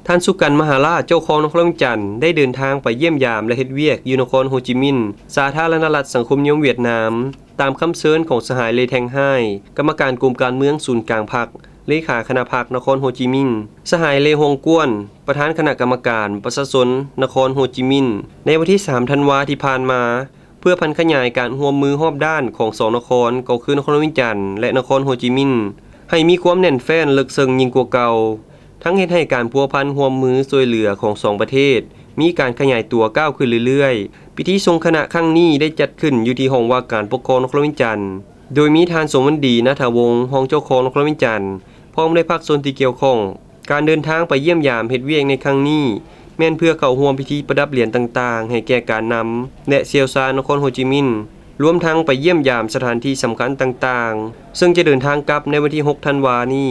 ທ່ານ ສຸກັນ ມະຫາລາດ ເຈົ້າຄອງນະຄອນຫຼວງວຽງຈັນ ໄດ້ເດີນທາງໄປຢ້ຽມຢາມ ແລະ ເຮັດວຽກຢູ່ນະຄອນໂຮຈິມິນ ສາທາລະນະລັດສັງຄົມນິຍົມຫວຽດນາມ, ຕາມຄຳເຊີນຂອງສະຫາຍ ເລ ແທງຮາຍ ກຳມະການກົມການເມືອງສູນກາງພັກ, ເລຂາຄະນະພັກນະຄອນໂຮຈິມິນ, ສະຫາຍ ເລ ຮອງກວນ ປະທານຄະນະກຳມະການປະຊາຊົນນະຄອນໂຮຈິມິນ ໃນວັນທີສາມທັນວາທີ່ຜ່ານມາ ເພື່ອຜັນຂະຫຍາຍການຮ່ວມມືຮອບດ້ານຂອງສອງນະຄອນ ກໍຄືນະຄອນຫຼວງວຽງຈັນ ແລະ ນະຄອນໂຮຈິມິນ ໃຫ້ມີຄວາມແໜ້ນແຟ້ນເລິກເຊິ່ງຍິ່ງກວ່າເກົ່າ, ທັງເຮັດໃຫ້ການພົວພັນຮ່ວມມືຊ່ວຍເຫຼືອຂອງສອງປະເທດ ມີການຂະຫຍາຍຕົວກ້າວຂຶ້ນເລື້ອຍໆ. ພິທີສົ່ງຄະນະຄັ້ງນີ້ໄດ້ຈັດຂຶ້ນຢູ່ທີ່ຫ້ອງວ່າການປົກຄອງນະຄອນຫຼວງວຽງຈັນ ໂດຍມີທ່ານ ສົມວັນດີ ນາຖາວົງ ຮອງເຈົ້າຄອງນະຄອນຫຼວງວຽງຈັນ ພ້ອມດ້ວຍພາກສ່ວນທີ່ກ່ຽວຂ້ອງ. ການເດີນທາງໄປຢ້ຽມຢາມເຮັດວຽກໃນຄັ້ງນີ້ ແມ່ນເພື່ອເຂົ້າຮ່ວມພິທີປະດັບຫຼຽນຕ່າງໆ ໃຫ້ແກ່ການນຳ ແລະ ຊ່ຽວຊານນະຄອນໂຮຈິມິນ ລວມທັງໄປຢ້ຽມຢາມສະຖານທີ່ສຳຄັນຕ່າງໆ ເຊິ່ງຈະເດີນທາງກັບໃນວັນທີຫົກທັນວານີ້.